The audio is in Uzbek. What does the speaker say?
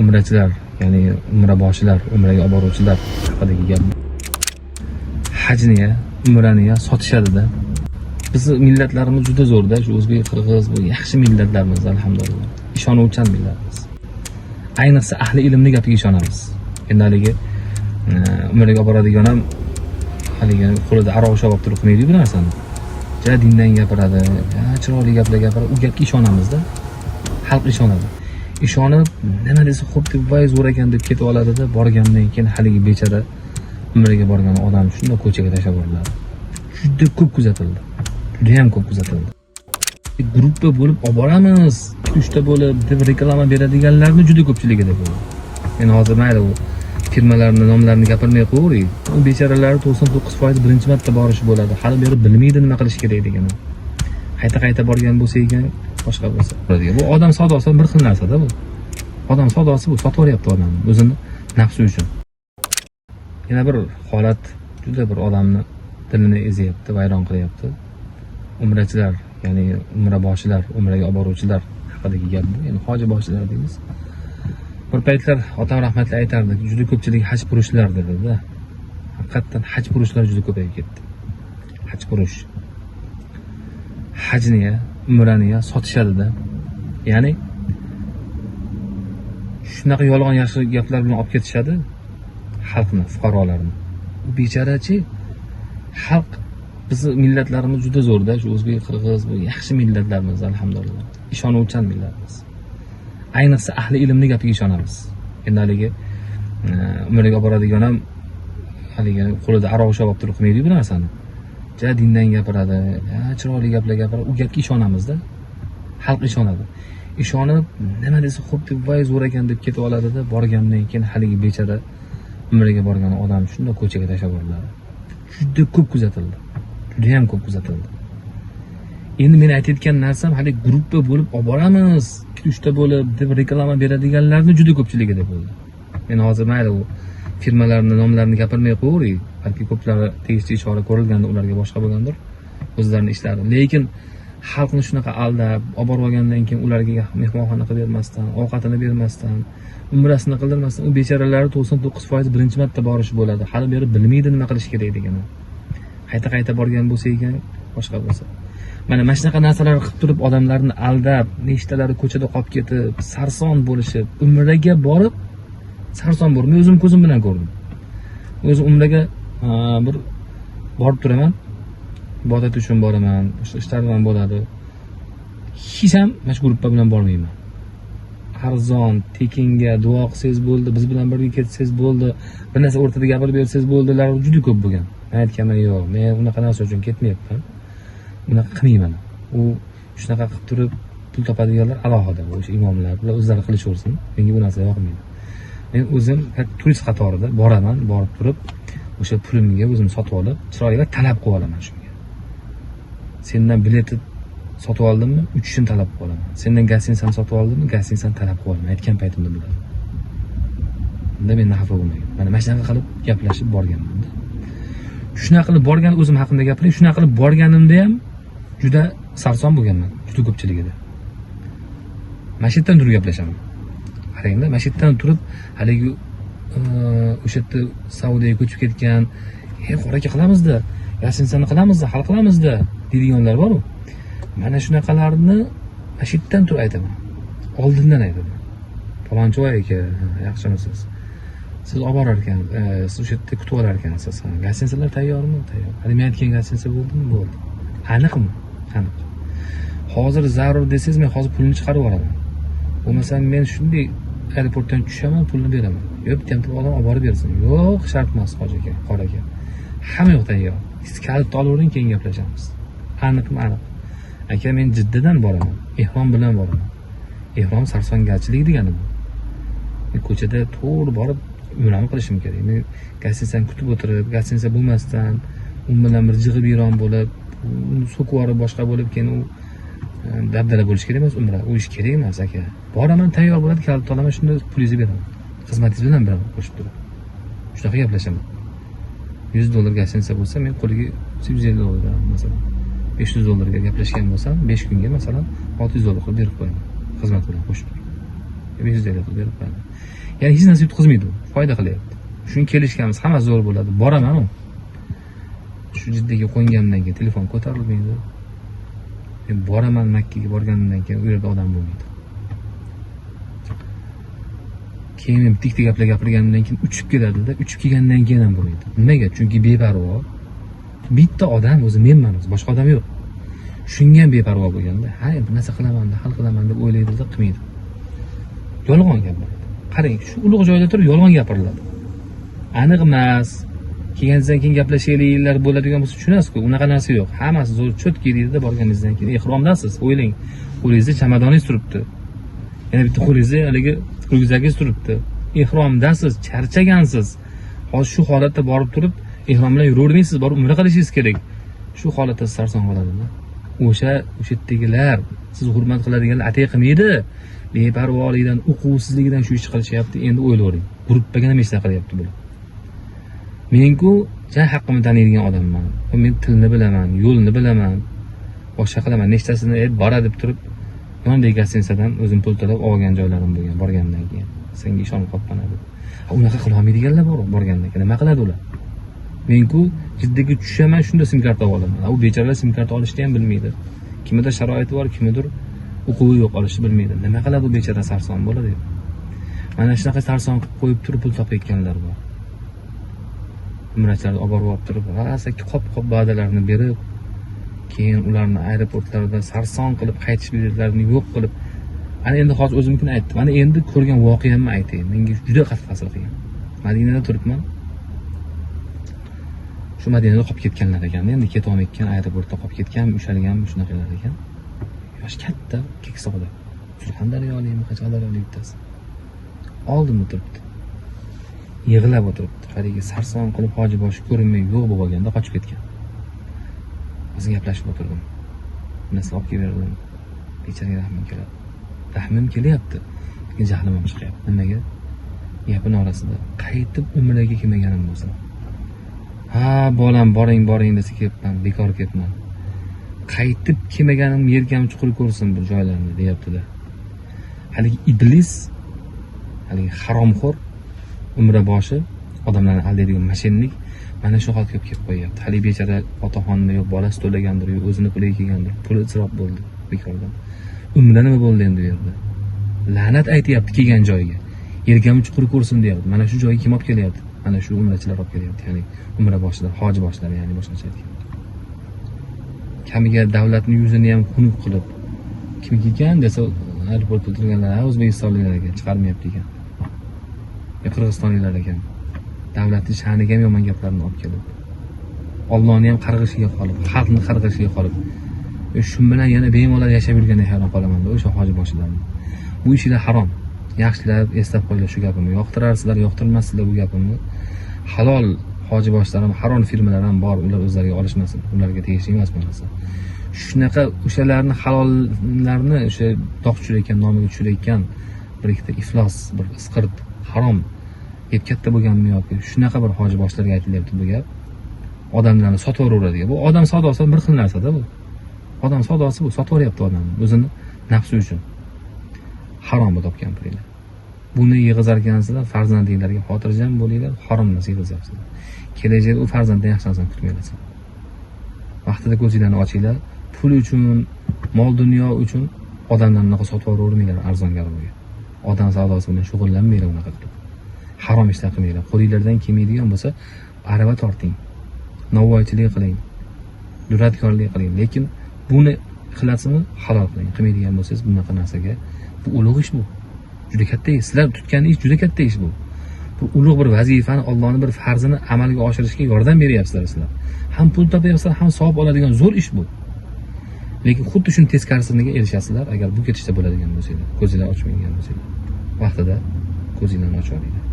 Umrachilar, ya'ni umraboshilar, umraga olib boruvchilar haqidagi gap. Hajni, umrani sotishadi-da. Bizni millatlarimiz juda zo'rda, shu o'zbek, qirg'iz, bu yaxshi millatlarimiz, alhamdulillah. Ishonuvchan millatmiz. Ayniqsa ahli ilmni gapiga ishonamiz. Endi haligi umraga olib boradigan ham haligi qo'lida aroq ushlab olib turib qilmaydi bu narsani. Ja dindan gapiradi, ja chiroyli gaplar gapiradi, u gapga ishonamizda. Xalq ishonadi. Ishonib, nima desa xo'p deb, voy zo'r ekan deb ketib oladida, borgandan keyin haligi bechara umraga borgan odam shundoq ko'chaga tashlab yuboriladi. Juda ko'p kuzatildi. Juda ham ko'p kuzatildi. Gruppa bo'lib olib boramiz, uchta bo'lib deb reklama beradiganlarni juda ko'pchiligida bo'ldi. Men hozir mayli u firmalarni nomlarini gapirmay qo'yavering. U bechoralar 99% birinchi marta borishi bo'ladi. Hali beri bilmaydi nima qilish kerakligini. Qayta-qayta borgan bo'lsa ekan, boshqa bo'lsa. Bu odam savdosi bir xil narsada bu. Odam savdosi bu, sotib yuboryapti odamni o'zini nafsi uchun. Yana bir holat juda bir odamni dilini ezyapti, vayron qilyapti. Umrachilar, ya'ni umraboshilar, umraga olib boruvchilar haqidagi gap bu. Ya'ni hoji boshilar deymiz. Bir paytlar otam rahmatli aytardi, juda ko'pchilik haj furushlar dedi-da. Haqiqatdan haj furushlar juda ko'payib ketdi. Haj furush. Hajni, umrani sotishadi-da. Ya'ni shunaqa yolg'on yaxshi gaplar bilan olib ketishadi xalqni, fuqarolarni. U becharachi xalq, bizni millatlarimiz juda zo'rda, shu o'zbek, qirg'iz, bu yaxshi millatlarimiz, alhamdulillah. Ishonuvchan millatmiz. Ayniqsa ahli ilmni gapiga ishonamiz. Endi haligi umraga olib boradigan ham haligi qo'lida aroq ushlab olib turib qilmaydi bu narsani. Ja dindan gapiradi, ja chiroyli gaplar gapiradi, u gapga ishonamizda. Xalq ishonadi. Ishonib, nima desa xo'p deb, voy zo'r ekan deb ketib oladida, borgandan keyin haligi bechara umraga borgan odam shundoq ko'chaga tashlab yuboriladi. Juda ko'p kuzatildi. Juda ham ko'p kuzatildi. Endi men aytayotgan narsam hali gruppa bo'lib olib boramiz, uchta bo'lib deb reklama beradiganlarni juda ko'pchiligida bo'ldi. Men hozir mayli u firmalarni nomlarini gapirmay qo'yavering. Balki ko'plari tegishli chora ko'rilganda ularga boshqa bo'lgandir o'zlarini ishlari. Lekin xalqni shunaqa aldab olib borib olgandan keyin ularga mehmonxona qilib bermasdan, ovqatini bermasdan, umrasini qildirmasdan, u bechoralar 99% birinchi marta borishi bo'ladi. Hali beri bilmaydi nima qilish kerakligini. Qayta-qayta borgan bo'lsa ekan, boshqa bo'lsa. Mana shunaqa narsalar qilib turib odamlarni aldab, nechtalari ko'chada qolib ketib, sarson bo'lishib, umraga borib sarson bo'lib, men o'zim ko'zim bilan ko'rdim. O'zim umraga bir borib turaman. Ibodat uchun boraman, boshqa ishlarim ham bo'ladi. Hech ham mana shu gruppa bilan bormayman. Arzon, tekinga duo qilsangiz bo'ldi, biz bilan birga ketsangiz bo'ldi, bir narsa o'rtada gapirib bersangiz bo'ldilar juda ko'p bo'lgan. Men aytganman, yo'q, men unaqa narsa uchun ketmayapman. Unaqa qilmayman. U shunaqa qilib turib pul topadiganlar alohida, o'sha imomlar, ular o'zlari qilishaversin. Menga bu narsa yoqmaydi. Men o'zim turist qatorida boraman, borib turib o'sha pulimga o'zim sotib olib, chiroyli talab qilib olaman shunga. Sendan biletni sotib oldimmi, uchishini talab qilib olaman. Sendan гостиница ni sotib oldimmi, гостиница ni talab qilib olaman. Aytgan paytimda bo'ladi. Unda mendan xafa bo'lmagin. Mana shunaqa qilib gaplashib borganman. Shunaqa qilib borgan, o'zim haqimda gapiray, shunaqa qilib borganimda ham juda sarson bo'lganman, juda ko'pchiligida. Mana shu yerdan turib gaplashaman. Qarangda, mana shu yerdan turib haligi o'sha yerda Saudiyaga ko'chib ketgan, "Ey, qora aka, qilamizda, гостиница ni qilamizda, hal qilamizda" deydiganlar bor-u. Mana shunaqalarni mana shu yerdan turib aytaman. Oldindan aytaman. Palonchivoy aka, yaxshimisiz? Siz olib borar ekan, siz o'sha yerda kutib olar ekansiz. Ha, гостиница lar tayyormi? Tayyor. Hali men aytgan гостиница bo'ldimi? Bo'ldi. Aniqmi? Aniq. Hozir zarur desangiz, men hozir pulni chiqarib yuboraman. Bo'lmasam men shunday aeroportdan tushaman, pulni beraman. Yo'q, bitta ham odam olib borib bersin. Yo'q, shart emas, hoji aka, qora aka. Hamma yoq tayyor. Siz kalitni olavering, keyin gaplashamiz. Aniqmi? Aniq. Aka, men Jiddadan boraman. Ehrom bilan boraman. Ehrom sarsongarchilik degani bu. Men ko'chada to'g'ri borib umramni qilishim kerak. Men гостиница ni kutib o'tirib, гостиница bo'lmasdan, u bilan bir jig'ib biyron bo'lib, uni so'kib yuborib boshqa bo'lib, keyin u dabdala bo'lishi kerak emas umra. U ish kerak emas, aka. Boraman, tayyor bo'ladi, kalitni olaman, shunda pulingizni beraman. Xizmatingiz bilan beraman qo'shib turib. Shunaqa gaplashaman. 100 dollar гостиница bo'lsa, men qo'liga 150 dollar beraman masalan. 500 dollarga gaplashgan bo'lsam, 5 kunga masalan 600 dollar qilib berib qo'yaman. Xizmat bilan qo'shib turib. 550 pul berib qo'yaman. Ya'ni hech narsa yutqizmaydi u, foyda qilyapti. Shuni kelishganmiz, hammasi zo'r bo'ladi. Boraman u. Shu Jiddaga qo'ngandan keyin telefon ko'tarilmaydi. Men boraman Makkaga borganimdan keyin u yerda odam bo'lmaydi. Keyin men bitta ikkita gaplar gapirganimdan keyin uchib keladida, uchib kelgandan keyin ham bo'lmaydi. Nimaga? Chunki beparvo. Bitta odam o'zi menman o'zi, boshqa odam yo'q. Shunga ham beparvo bo'lganda, ha, bir narsa qilaman, hal qilaman deb o'ylaydi-da, qilmaydi. Yolg'on gapiradi. Qarang, shu ulug' joyda turib yolg'on gapiriladi. Aniq emas. Kelganingizdan keyin gaplashayliklar bo'ladigan bo'lsa tushunasiz-ku, unaqa narsa yo'q. Hammasi zo'r чётко deydi-da, borganingizdan keyin ehromdasiz, o'ylang. Qo'lingizda chamadoningiz turibdi. Yana bitta qo'lingizda haligi ryukzagingiz turibdi. Ehromdasiz, charchagansiz. Hozir shu holatda borib turib, ehrom bilan yuravermaysiz, borib umra qilishingiz kerak. Shu holatda sarson qoladimi? O'sha yerdagilar siz hurmat qiladiganlar atay qilmaydi. Beparvolikdan, uquvsizligidan shu ishni qilishyapti. Endi o'ylayvering. Gruppaga nima ishlar qilyapti bular? Men-ku ja haqqimni taniydigan odamman. Men tilni bilaman, yo'lni bilaman. Boshqa qilaman. Nechtasini bora deb turib, yonidagi gostinitsadan o'zim pul to'lab olgan joylarim bo'lgan borgandan keyin. Senga ishonib qolibman deb. Unaqa qila olmaydiganlar bor borgandan keyin. Nima qiladi ular? Men-ku Jiddaga tushaman, shunda sim karta olaman. U bechoralar sim karta olishni ham bilmaydi. Kimida sharoiti bor, kimidir uquvi yo'q, olishni bilmaydi. Nima qiladi u bechora, sarson bo'ladi. Mana shunaqa sarson qilib qo'yib turib pul topayotganlar bor. Umrachilarni olib borib olib turib, rosa qop-qop va'dalarni berib, keyin ularni aeroportlarda sarson qilib, qaytish biletlarini yo'q qilib. Ana endi hozir o'zimnikini aytdim. Mana endi ko'rgan voqeamni aytayin. Menga juda qattiq ta'sir qilgan. Madinada turibman. Shu Madinada qolib ketganlar ekan. Endi ketolmayotgan, aeroportda qolib ketgan, ushalganmi, shunaqalar ekan. Yoshi katta, keksa odam. Surxondaryolikmi, Qashqadaryolik bittasi. Oldimda turibdi. Yig'lab o'tiribdi. Haligi sarson qilib hoji boshi ko'rinmay yo'q bo'lib qolganda qochib ketgan. O'zi gaplashib o'tirdim. Narsa olib kelib berdim. Bechoraga rahmim keladi. Rahmim kelyapti. Lekin jahlim ham chiqyapti. Nimaga? Gapini orasida qaytib umraga kelmaganim bo'lsa. Ha, bolam boring boring desa kelibman, bekor kelibman. Qaytib kelmaganim yergam chuqur ko'rsin bu joylarni deyapti-da. Haligi iblis, haligi haromxo'r umra boshi, odamlarni aldaydigan мошенник mana shu holga kelib qo'yyapti. Haligi bechora otaxonni yo'q, bolasi to'lagandir, yo o'zini puliga kelgandir, puli isrof bo'ldi bekordan. Umra nima bo'ldi endi u yerda? La'nat aytyapti kelgan joyiga. Yergam chuqur ko'rsin deyapti. Mana shu joyga kim olib kelyapti? Mana shu umrachilar olib kelyapti, ya'ni umra boshilar, hoji boshilar, ya'ni boshqacha aytganda. Kamiga davlatning yuzini ham xunuk qilib, kim ekan desa, aeroportda turganlar, ha, o'zbekistonliklar ekan, chiqarmayapti ekan. Yo qirg'izistonliklar ekan. Davlatning sha'niga ham yomon gaplarni olib kelib, Allohni ham qarg'ishiga qolib, xalqni qarg'ishiga qolib, shu bilan yana bemalol yashab yurganiga hayron qolaman-da o'sha hoji boshilarni. Bu ishlar harom. Yaxshilab eslab qo'yinglar shu gapimni. Yoqtirarsizlar, yoqtirmassizlar bu gapimni. Halol hoji boshlar ham, harom firmalar ham bor, ular o'zlariga olishmasin. Ularga tegishli emas bu narsa. Shunaqa o'shalarni halollarni o'sha dog' tushirayotgan, nomiga tushirayotgan bir ikkita iflos, bir isqirt, harom yeb katta bo'lganmi yoki shunaqa bir hoji boshlarga aytilyapti bu gap. Odamlarni sotib yuboraveradigan. Bu odam savdosi bir xil narsada bu. Odam savdosi bu, sotib yuboryapti odamni o'zini nafsi uchun. Harom bu topgan pulinglar. Buni yig'izar ekansizlar, farzandinglarga xotirjam bo'linglar, harom narsa yig'izyapsizlar. Kelajakda u farzanddan yaxshi narsani kutmanglar. Vaqtida ko'zinglarni ochinglar, pul uchun, mol dunyo uchun odamlarni unaqa sotib yuboravermanglar arzon garovga. Odam savdosi bilan shug'ullanmanglar unaqa qilib. Harom ishlar qilmanglar. Qo'linglardan kelmaydigan bo'lsa, arava torting. Novvoychilik qiling. Duradgorlik qiling. Lekin buni qilasizmi, halol qiling. Qilmaydigan bo'lsangiz, bunaqa narsaga, bu ulug' ish bu. Juda katta ish. Sizlar tutgan ish juda katta ish bu. Bu ulug' bir vazifani, Allohning bir farzini amalga oshirishga yordam beryapsizlar sizlar. Ham pul topyapsizlar, ham savob oladigan zo'r ish bu. Lekin xuddi shuni teskarisiga erishasizlar agar bu ketishda bo'ladigan bo'lsanglar, ko'zinglar ochmaydigan bo'lsanglar. Vaqtida ko'zinglarni ochib olinglar.